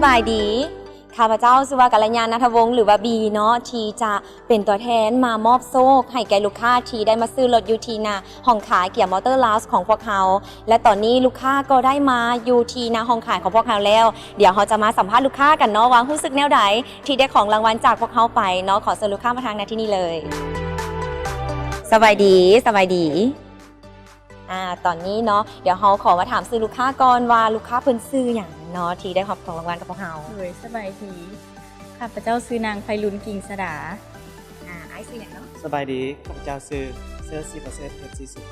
ສະບາຍດີ ຂ້າພະເຈົ້າຊື່ວ່າ ກັນລະຍາ ນາທະວົງ ຫຼືວ່າ ບີ ເນາະ ທີ່ຈະເປັນຕົວແທນມາມອບໂຊກໃຫ້ແກ່ລູກຄ້າທີ່ໄດ້ມາຊື້ລົດຢູ່ທີ່ໜ້າຫ້ອງຂາຍເກຍມໍເຕີລາວຂອງພວກເຮົາ ແລະ ຕອນນີ້ລູກຄ້າກໍໄດ້ມາຢູ່ທີ່ໜ້າຫ້ອງຂາຍຂອງພວກເຮົາແລ້ວ. ດຽວເຮົາຈະມາສຳພາດລູກຄ້າກັນເນາະ ວ່າຮູ້ສຶກແນວໃດທີ່ໄດ້ຂອງລາງວັນຈາກພວກເຮົາໄປເນາະ. ຂໍເຊີນລູກຄ້າມາທາງໜ້າທີ່ນີ້ເລີຍ. ສະບາຍດີ ສະບາຍດີ. ອາ ຕອນນີ້ເນາະ ດຽວເຮົາຂໍມາຖາມຊື່ລູກຄ້າກ່ອນວ່າ ລູກຄ້າເພິ່ນຊື່ຫຍັງເນາະ ທີ່ໄດ້ຮັບຂອງລາງວັນກັບພວກເຮົາ. ໂດຍ ສະບາຍດີ ຂ້າພະເຈົ້າຊື່ນາງ ໄພລຸນ ກິ່ງສະດາ. ອາ ອ້າຍຊື່ຫຍັງເນາະ? ສະບາຍດີ ຂ້າພະເຈົ້າຊື່ ເຊີ ສີປະເສີດ ເພັດສີສຸກ.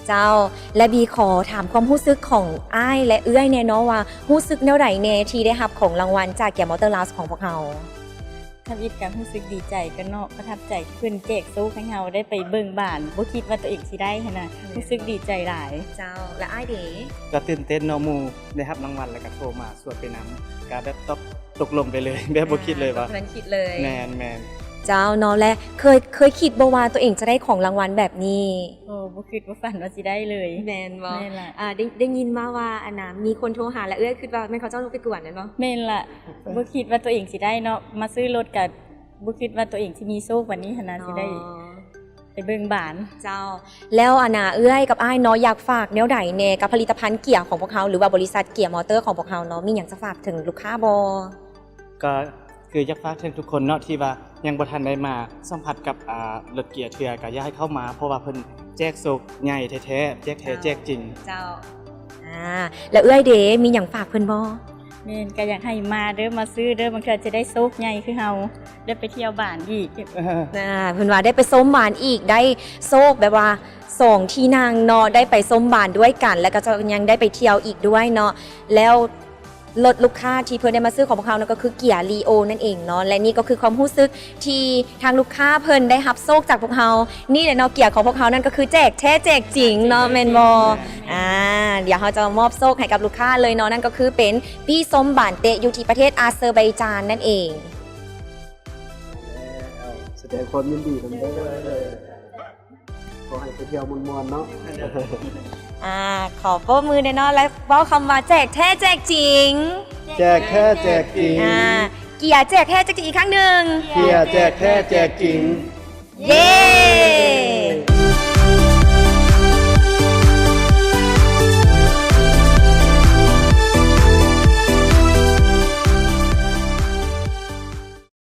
ເຈົ້າ ແລະ ບີຂໍຖາມຄວາມຮູ້ສຶກຂອງອ້າຍ ແລະ ເອື້ອຍແດ່ເນາະ ວ່າຮູ້ສຶກແນວໃດແດ່ທີ່ໄດ້ຮັບຂອງລາງວັນຈາກເກຍມໍເຕີລາວຂອງພວກເຮົາ? ທຳອິດກໍຮູ້ສຶກດີໃຈກັນເນາະ ປະທັບໃຈທີ່ເພິ່ນແຈກໂຊກໃຫ້ເຮົາໄດ້ໄປເບິ່ງບານ ບໍ່ຄິດວ່າຕົວເອງຊິໄດ້ຫັ້ນນະ ແມ່ນ ຮູ້ສຶກດີໃຈຫຼາຍ. ເຈົ້າ ແລະ ອ້າຍເດ? ກໍຕື່ນເຕັ້ນເນາະ ໝູ່ໄດ້ຮັບລາງວັນ ແລ້ວກໍໂທມາຊວນໄປນຳ ກໍແບບຕອບຕົກລົງໄປເລີຍ ແບບບໍ່ຄິດເລີຍວ່າ ບໍ່ທັນຄິດເລີຍ. ແມ່ນໆ. ເຈົ້າເນາະ ແລະ ເຄີຍ ເຄີຍຄິດບໍ່ວ່າຕົວເອງຈະໄດ້ຂອງລາງວັນແບບນີ້? ໂອ້ ບໍ່ຄິດບໍ່ຝັນວ່າຊິໄດ້ເລີຍ. ແມ່ນບໍ່? ແມ່ນລະ. ອາ ໄດ້ ໄດ້ຍິນມາວ່າ ອັນນ່າ ມີຄົນໂທຫາ ແລະ ເອື້ອຍຄິດວ່າແມ່ນເຂົາເຈົ້າລົງໄປກວນແມ່ນບໍ່? ແມ່ນລະ. ບໍ່ຄິດວ່າຕົວເອງຊິໄດ້ເນາະ ມາຊື້ລົດກະບໍ່ຄິດວ່າຕົວເອງຊິມີໂຊກປານນີ້ຫັ້ນນະ ຊິໄດ້ໄປເບິ່ງບານ. ເຈົ້າ ແລ້ວອັນນ່າ ເອື້ອຍກັບອ້າຍເນາະ ຢາກຝາກແນວໃດແດ່ກັບຜະລິດຕະພັນເກຍຂອງພວກເຮົາ ຫຼືວ່າບໍລິສັດເກຍມໍເຕີຂອງພວກເຮົາເນາະ ມີຫຍັງຈະຝາກເຖິງລູກຄ້າບໍ່? ກໍຄືຢາກຝາກເຖິງທຸກຄົນເນາະ ທີ່ວ່າຍັງບໍ່ທັນໄດ້ມາສຳຜັດກັບ ອາ ລົດເກຍເທື່ອ ກໍຢາກໃຫ້ເຂົ້າມາ ເພາະວ່າເພິ່ນແຈກໂຊກໃຫຍ່ແທ້ໆ ແຈກແທ້ແຈກຈິງ. ເຈົ້າ ອາ ແລ້ວເອື້ອຍເດ ມີຫຍັງຝາກເພິ່ນບໍ່? ແມ່ນ ກໍຢາກໃຫ້ມາເດີ ມາຊື້ເດີ ບາງເທື່ອຈະໄດ້ໂຊກໃຫຍ່ຄືເຮົາ ໄດ້ໄປທ່ຽວບານອີກ. ອາ ເພິ່ນວ່າໄດ້ໄປຊົມບານອີກ ໄດ້ໂຊກແບບວ່າສອງທີ່ນັ່ງເນາະ ໄດ້ໄປຊົມບານດ້ວຍກັນ ແລ້ວກໍຈະຍັງໄດ້ໄປທ່ຽວອີກດ້ວຍເນາະ. ແລ້ວ ລົດລູກຄ້າທີ່ເພິ່ນໄດ້ມາຊື້ຂອງພວກເຮົານັ້ນກໍຄືເກຍລີໂອນັ້ນເອງເນາະ ແລະ ນີ້ກໍຄືຄວາມຮູ້ສຶກທີ່ທາງລູກຄ້າເພິ່ນໄດ້ຮັບໂຊກຈາກພວກເຮົານີ້ແຫຼະເນາະ. ເກຍຂອງພວກເຮົານັ້ນກໍຄືແຈກແທ້ແຈກຈິງເນາະ ແມ່ນບໍ່? ອາ ດຽວເຮົາຈະມາມອບໂຊກໃຫ້ກັບລູກຄ້າເລີຍເນາະ ນັ້ນກໍຄືເປັນປີ້ຊົມບານເຕະຢູ່ທີ່ປະເທດອາເຊີໄບຈານນັ້ນເອງ. ສະແດງຄວາມຍິນດີນຳເດີ. ຂໍໃຫ້ໄປທ່ຽວມ່ວນໆເນາະ. ອາ ຂໍປົບມືແດ່ເນາະ ແລະ ເວົ້າຄຳວ່າແຈກແທ້ແຈກຈິງ. ແຈກແທ້ແຈກຈິງ. ອາ ເກຍແຈກແທ້ແຈກຈິງອີກຄັ້ງໜຶ່ງ. ເກຍແຈກແທ້ແຈກຈິງ.